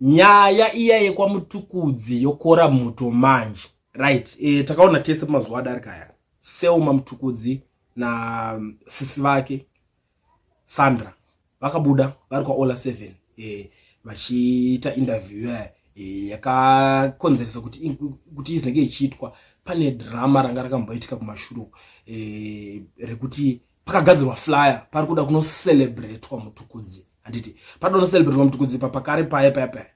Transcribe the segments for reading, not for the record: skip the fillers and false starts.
Nyaya iya yekwaMutukudzi yokora muto manje. Right, e, takaona tese mazuva adarika aya. Selma Mutukudzi na sisi vake Sandra vakabuda vari kwaOla 7 e, vachiita interview yaya e, yakakonzeresa kuti, kuti izenge ichiitwa pane drama ranga rakamboitika kumashure e, rekuti pakagadzirwa flyer pari kuda kunocelebratwa Mutukudzi, handiti? Pari kuda kunocelebratwa Mutukudzi papakare paye paya paya,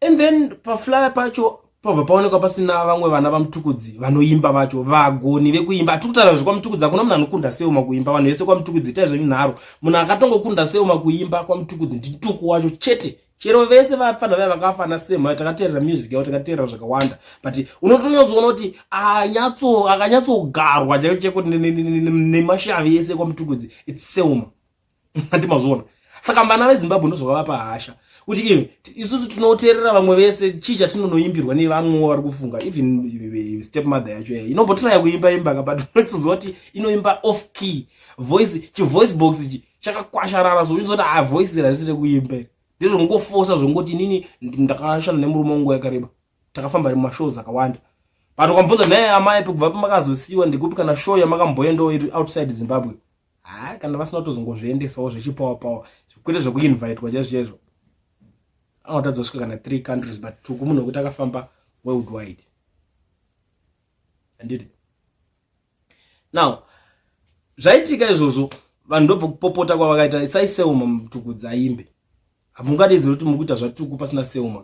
and then paflyer pacho pabva paonekwa pasina vamwe vana vaMutukudzi vanoimba vacho, vagoni vekuimba. Hatiri kutaura zvekwaMutukudzi, hakuna munhu anokunda Selma kuimba. Vanhu vese kwaMutukudzi, itai zvenyu nharo, munhu akatongokunda Selma kuimba kwaMutukudzi ndiTuku wacho chete. Chero vese vafana vaya vakafana Selma, takateerera music yavo, takateerera zvakawanda, but unotonyatsoona kuti anyatso akanyatsogarwa chaicho cheko nemashavi ese kwaMutukudzi, it's Selma, handi mazviona? Saka vana veZimbabwe ndozvakavapa hasha kuti ive isusu tinoteerera vamwe vese, chii chatinonoimbirwa nevamwewo vari kufunga? Even step mother yacho yai inombotiraya kuimba imba ka, but unotsonzwa kuti inoimba off key voice, chivoice box ichi chakakwasharara, so uchinzwa kuti a voice rasiri rekuimba, ndezvongofosa zvongoti inini ndakashanda nemurume wangu yakareba, takafamba mumashows akawanda, but ukamubvunza naye, amai, kubva pamakazosiyiwa ndekupi kana show yamakamboendawo iri outside Zimbabwe? Ha, kana vasina kutozongozviendesawo zvechipower power, kwete zvekuinvitwa chaizvo chaizvo, anotadza kusvika kana three countries. But Tuku munhu wekuti akafamba worldwide, handiti? Now zvaitika izvozvo, vanhu ndobva kupopota kwavakaita, isai Selma Mutukudzi aimbe. Hamungadedzeri kuti muri kuita zvaTuku pasina Selma,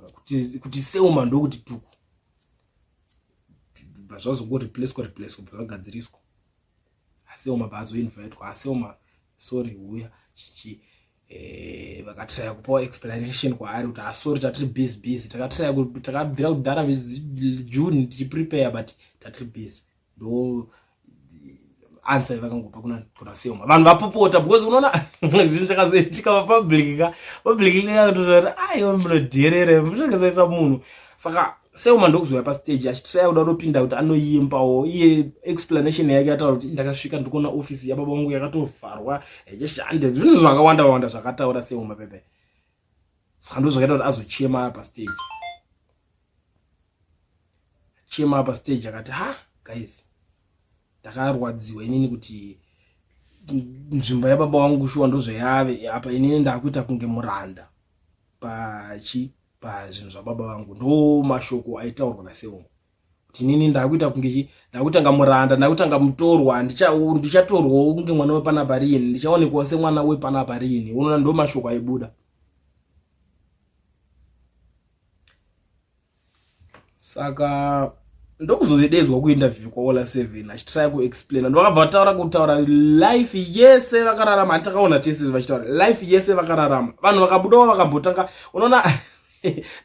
kuti Selma ndokuti Tuku. Zvazongoreplacwa replacwa, zvagadziriswa, Selma baazoinvitwa. Selma, sorry, huya chichi. Vakatraya kupawo explanation kwaari kuti asorry, ah, tatiri busy busy, takatraya, takabvira kudhara June tichiprepare, but tatiri busy. Ndo answer yavakangopa kuna Selma. Vanhu vapopota because unoona zvinhu zvakazoitika papublic ka, public yakatoti aiwa, munodherere, muchakazaisa munhu. Saka Selma ndokuzouya pastage achitraya kuda kutopinda kuti anoimbawo iye. Explanation yake yataura kuti ndakasvika ndikuona ofisi yababa vangu yakatovharwa, ichishande, zvinhu zvakawanda wanda zvakataura Selma pepe. Saka ndo zvakaita kuti azochema pastage, chema pastage akati, ha guys, ndakarwadziwa inini kuti nzvimbo yababa vangu shuwa ndozvayave apa, inini ndakuita kunge muranda pachi pazvinhu zvababa vangu. Ndo mashoko aitaurwa naSelma kuti inini ndakuita kunge chi ndakutanga muranda, ndakutanga mutorwa, ndichatorwawo kunge mwana wepanapa riini, ndichaonekwawo semwana wepanapa riini? Unoona, ndo mashoko aibuda. Saka ndokuzodedzwa kuinterview kwaOla 7 achitraya kuexplaina, ndovakabva vataura kutaura life yese vakararama. Handitakaona tese vachitaura life yese vakararama. Vanhu vakabudawo vakambotanga, unoona,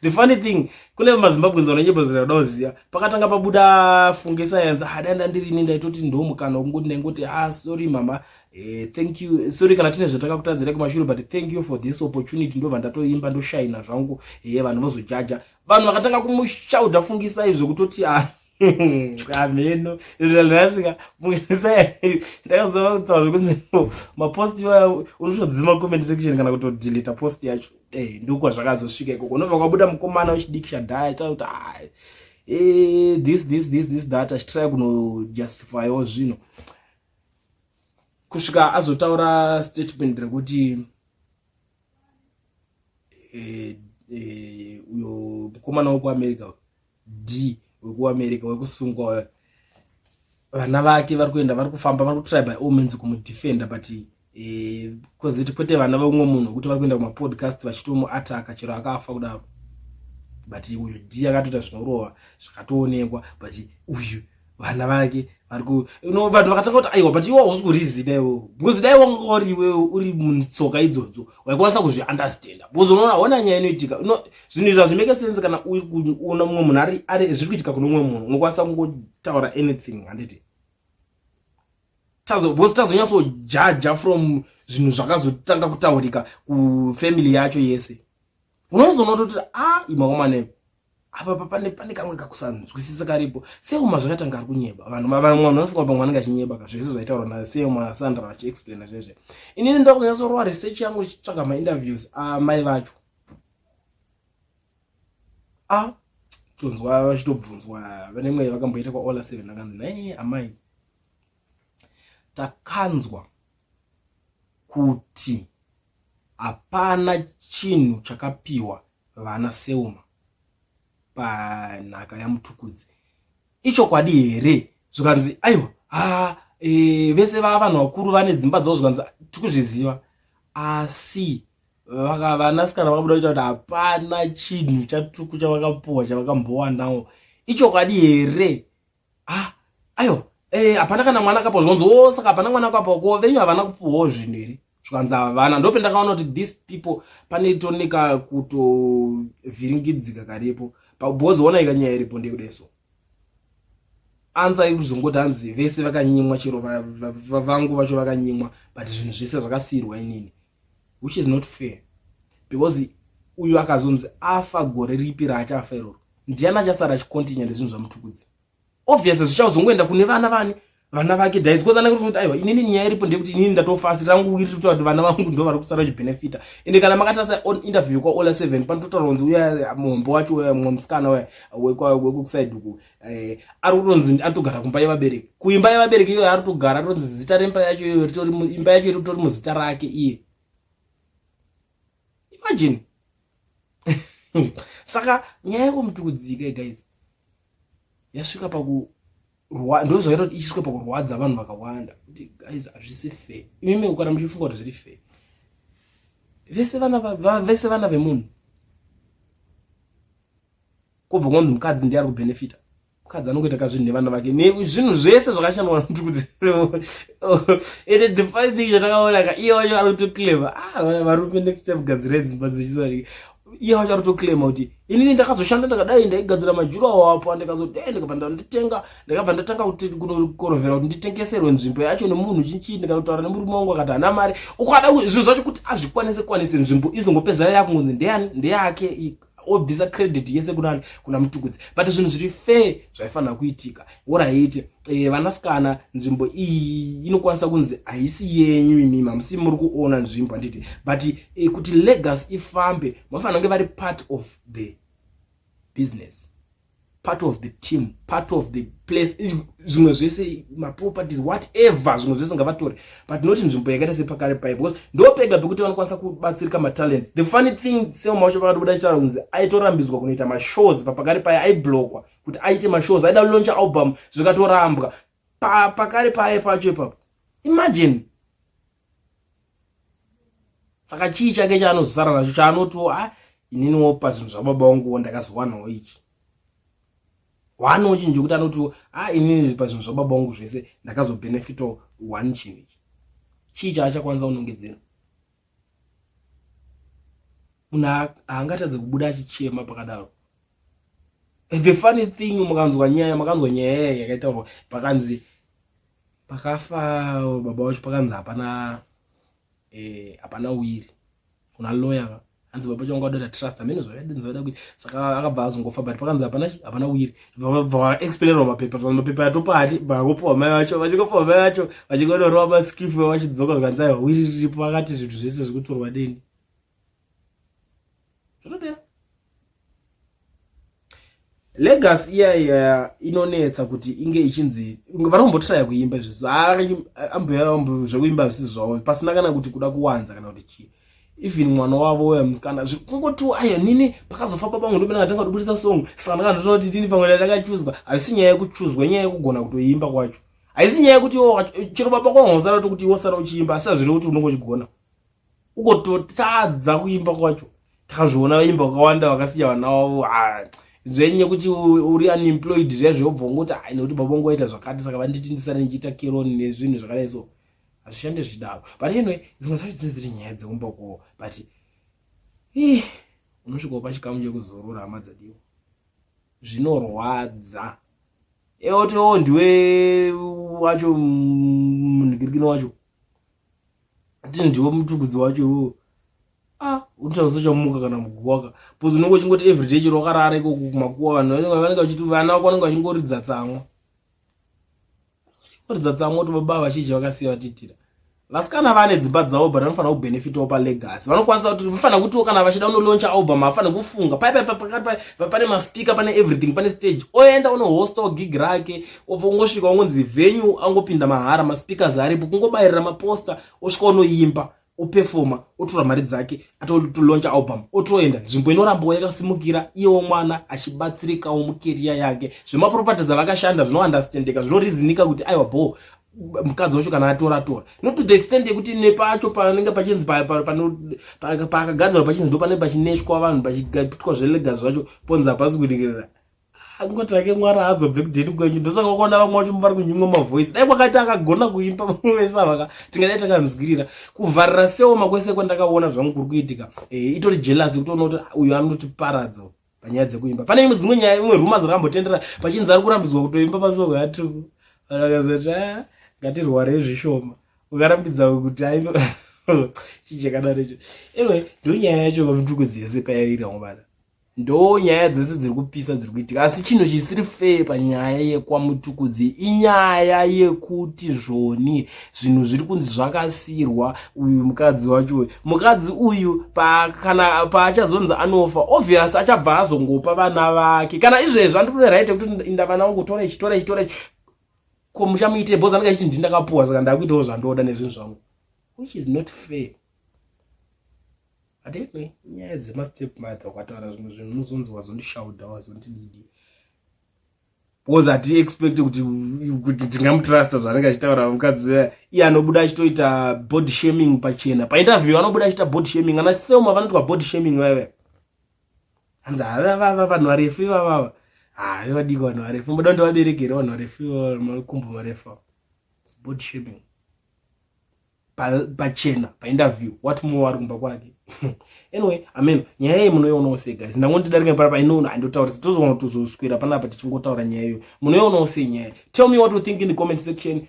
the funny thing, kune maZimbabweans vanonyebozera kuda kuziva. Pakatanga pabuda Funge Science, hadanda ndirini ndaitoti ndo mukana wekungoti ndaingoti, ah, sorry mama, thank you, sorry kana tine zvatakakutadzira kumashure, but thank you for this opportunity. Ndobva ndatoimba, ndoshaina zvangu. Vanhu vozojaja. Vanhu vakatanga kumushaudha Fungisai zvekutoti ah, ameno rasika Fungisai. Ndakazova kutaura zvekunzi mapost iwayo unotodzima comment section kana kutodeleta post yacho. Ndokwa zvakazosvika ikoko, unobva kwabuda mukomana wechidiki Shadhaya achitaura kuti ah, this this this this that, achitry kunojustifyawo zvinhu kusvika azotaura statement rekuti uyo mukomana wekuAmerica, D wekuAmerica wekusungwa, vana vake vari kuenda, vari kufamba, vari kutry by all means kumudefenda, but kozoti kwete vana veumwe munhu wekuti vari kuenda kumapodcast vachitomuataka chero akafa kudaro. But uyu D akatoita zvinorova zvakatoonekwa, but uyu vana vake vari ku no, vanhu vakatanga kuti aiwa, but iwe hausi kurizina iwewe, because dai wanga uri iwewe uri mutsoka idzodzo waikwanisa kuzviunderstanda, because unoona, ona nyaya inoitika no, zvinhu izvi hazvimake sense kana uri kuona mumwe munhu ari zviri kuitika kune umwe munhu, unokwanisa kungotaura anything, handiti? Because tazonyatsojaja from zvinhu zvakazotanga kutaurika kufamily yacho yese, unozoona kutoti a ah, imakomane apa pane kamwe kakusanzwisisa karipo. Selma zvakatanga ari kunyeba, vanhu vamwe vanhu vanofunga pamwe anenge achinyeba ka, zvese zvaitaurwa naSelma, Sandra vachiexplaina zvezve. Inini ndakuzonyatsorova research yangu ichitsvaga mainterviews amai vacho. A tonzwa vachitobvunzwa vane mweya vakamboita kwaola 7 akanzi naye amai takanzwa kuti hapana chinhu chakapiwa vana Selma panhaka yaMutukudzi. Ichokwadi here? Zvikanzi aiwa, ha e, vese vava vanhu vakuru vane dzimba dzavo, zvikanzi tikuzviziva, asi vanasikana vakabuda kuita kuti hapana chinhu chatuku chavakapuwa chavakambowanawo. Ichokwadi here? Ah, aiwa, eh, hapana kana mwana akapuwa. Zvikanzi o, oh, saka hapana mwana akapuwa, ko venyu havana kupuwawo zvinhu here? Zvikanzi havana. Ndopendakaona kuti these people pane toneka kutovhiringidzika karipo, because ona ikanyaya iripo ndekudai so ansa ikuzongoti hanzi vese vakanyimwa, chero vangu vacho vakanyimwa, but zvinhu zvese zvakasiyirwa inini, which is not fair, because uyu akazonzi afa gore ripi raachafa iroro, ndiani achasara achikontinya nezvinhu zvaMutukudzi? Obviously zvichazongoenda kune vana vani, vana vake dais, because anenge kuti aiwa, inini nyaya iripo ndeyekuti inini ndatofa, asi rangu riri kutaura kuti vana vangu ndo vari kusara vachibenefita. Ende kana makatarisa on interview kwaola 7, panototaura kunzi uya muhombe wacho, uya mumwe musikana uya wekusaidi uku, ari kutonzi anotogara kumba yevabereki, kuimba yevabereki iyoyo ari kutogara, atonzi zita remba yacho iyoyo ritori, imba yacho iri kutori muzita rake iye. Imagine. Saka nyaya yekumutukudzika, guys, yasvika paku ndo zvaita kuti ichisvika pakurwadza vanhu vakawanda, kuti guys, hazvisi fair. Imimi ukana muchifunga kuti zviri fair, vese vana, vese vana vemunhu, kobva kwanzi mukadzi ndiye ari kubenefita. Mukadzi anongoita kazvinhu nevana vake nezvinhu zvese zvakashandwa naMutukudzi. Ende the funny thing chatakaona ka, iye wacho ari kutoclaima, ah, varume, next time gadzirai dzimba dzechisarike. Iye wacho ari kutoclaima kuti inini ndakazoshanda, ndakadai, ndaigadzira majuru awo apo, ndikazodai, ndikabva ndanditenga, ndakabva ndatanga kunokorovhera kuti nditengeserwe nzvimbo yacho nemunhu chinchii, ndikanotaura nemurume wangu, akati hana mari. Ukada zvinhu zvacho kuti azvikwanise kwanise, nzvimbo izongopedzera yakungonzi ndeyani, ndeyake, obvisa credit yese kunani? Kuna Mutukudzi. But zvinhu zviri fair zvaifanira kuitika, alright, vanasikana, nzvimbo iyi inokwanisa kunzi haisi yenyu, imimi hamusi muri kuona nzvimbo, handiti? But kuti legacy ifambe, mafanira kunge vari part of the business, part of the team, part of the place. Zvimwe zvese, maproperties, whatever, zvimwe zvese ngavatore, but not nzvimbo yakaita sepakare pai, because ndo pega pekuti vanokwanisa kubatsirika matalents. The funny thing, Selma wacho pakatobuda achitaura kunzi aitorambidzwa kunoita mashows papakare pai, aiblokwa kuti aite mashows, aida kulauncha album zvikatorambwa pakare paye pacho ipapo. Imagine. Saka chii chake chaanozosara nacho chaanotiwo, a ah, ininiwo pazvinhu zvababa vanguwo ndakazowanawo ichi? Wanawo chinhu chekuti anotiwo, a ah, inini pazvinhu zvababa vangu zvese ndakazobhenefitawo one chinhu ichi. Chii chaachakwanisa kunongedzera? Munhu haangatadze kubuda achichema pakadaro. The funny thing, mukanzwa nyaya, makanzwa nyaya yakaitaurwa pakanzi pakafa baba vacho, pakanzi hapana, hapana will kuna lawyer. Hanzi baba changu vadoita trust, hamene zvavaidinza vada kuita, saka akabva azongofa, but pakanzi hapana will. Bva vaexplainerwa mapepa, mapepa atopati vakopiwa mai vacho, vachingopiwa mai vacho, vachingonorova maskifu, vachidzoka, zvikanzi aiwa, will riripo, vakati zvinhu zvese zvikutorwa deni, zvotopera. Legacy iya iya inonetsa kuti inge ichinzi vari kumbotraya kuimba izvizvo, ambuya zvekuimba zvisi zvavo, pasina kana kuti kuda kuwanza kana kuti chii. Even mwana wavo uya musikana, kungotiwo aiwa, nini pakazofa baba vangu ndopena ndatanga kutobudisa song, saka ndakandotona kuti ndini pamwe ndakachuzwa. Haisi nyaya yekuchuzwa, inyaya yekugona kutoimba kwacho. Haisi nyaya yekuti chero baba kwangosara tokuti iwosara uchiimba, asi hazvirevi kuti unonge uchigona, ugototadza kuimba kwacho. Takazviona vaimba vakawanda vakasiya vana vavo zvenye kuti uri unemployed zviya zveobva ungoti, hai, nekuti baba vangu vaita zvakati, saka vanditi ndisare ndichiita keroni nezvinhu zvakadai. So hazvishande zvidaro. But anyway, dzimwe dzacho dzinenge dziri nyaya dzekumba kwavo, but ih, unosvikawo pachikamu chekuzorora, hama dzadiwa. Zvinorwadza. Eotiwo ndiwe wacho munhikirikino wacho, ati ndiwe Mutukudzi wacho iwewo. Ah, unotaura kana muguwaka, because unenge uchingoti everyday chero wakarara ikoko kumakuwa, vanhu vanenge vachiti vana vako vanenge vachingoridza tsamwa, ridza tsamwa kuti baba vachidya vakasiya vatiitira. Vasikana vane dzimba dzavo, but vanofanira kubenefitawo palegacy. Vanokwanisa kuti vanofanira kutiwo kana vachida unolauncha album, havafanira kufunga pai pai pakati pane maspeaker, pane everything, pane stage. Oenda unohostawo gig rake, obva ungosvika ungonzi venue, angopinda mahara, maspeakers aripo, kungobayirira maposter, osvika unoimba, opefoma, otora mari dzake, atolauncha album, otoenda. Nzvimbo inorambawo yakasimukira, iyewo mwana achibatsirikawo mucareer yake. Zvemaproperties avakashanda zvinounderstandeka, zvinoreasonika kuti aiwa, bo mukadzi wacho kana atora tora, not to the extent yekuti nepacho panenge pachinzi paakagadzirwa pachinzi ndo panenge pachineshwa vanhu, pachiitwa zvelegacy zvacho, ponzi hapasi kuregerera. Angoti ake mwari haazobve kudheni kwenyu. Ndosaka ukaona vamwe vacho vari kunyimwa mavoice. Dai kwakaita akagona kuimba vese avaka, tingadai takanzwirira. Kuvharira Selmor kwese kwandakaona zvangu kuri kuitika, itori jealous, kutoona kuti uyu anotiparadza panyaya dzekuimba. Pane imwe dzimwe nyaya, imwe rumour dzakambotendera pachinzi ari kurambidzwa kutoimba pasong yaTuku. Akazoti, ah, ngatirwarei zvishoma, ukarambidza kuti aimbe chii chakadaro icho. Anyway, ndo nyaya yacho paMutukudzi yese payaira ngobana, ndo nyaya dzese dziri kupisa dziri kuitika. Asi chinhu chisiri fair panyaya yekwaMutukudzi inyaya yekuti zvoni zvinhu zviri kunzi zvakasirwa uyu mukadzi wacho. Mukadzi uyu kana paachazonzi anofa, obvious achabva azongopa vana vake. Kana izvezvi anditone right yekuti inda vana vangu, tora ichi, tora ichi, tora ichi. Ko muchamuitei? Because anenge achiti ndindakapuwa, saka ndakuitawo zvandoda nezvinhu zvangu, which is not fair. But anyway, nyaya dzemastep mother, ukataura zvimwe zvinhu unozonzi wazondishaudha, wazondididi, because hatiexpect kuti tingamutrusta zvaanenge achitaura mukadzi uya. Iye anobuda achitoita body shaming pachena painterview, anobuda achiita body shaming. Ana Selmor vanoitwa body shaming vaive hanzi havavava vanhu varefu ivavava, have vadiki vanhu varefu, muda kundivaberekere vanhu varefu ivava, makumbo marefu. It's body shaming pachena painterview. What more ari kumba kwake? Anyway, amen. Nyaya iyi munoionawo sei, guys? Ndangondidarika panapa, inoona handotaurisi, tozoona tozoswera panapa tichingotaura nyaya iyo. Munoionawo sei nyaya? Tell me what you think in the comment section.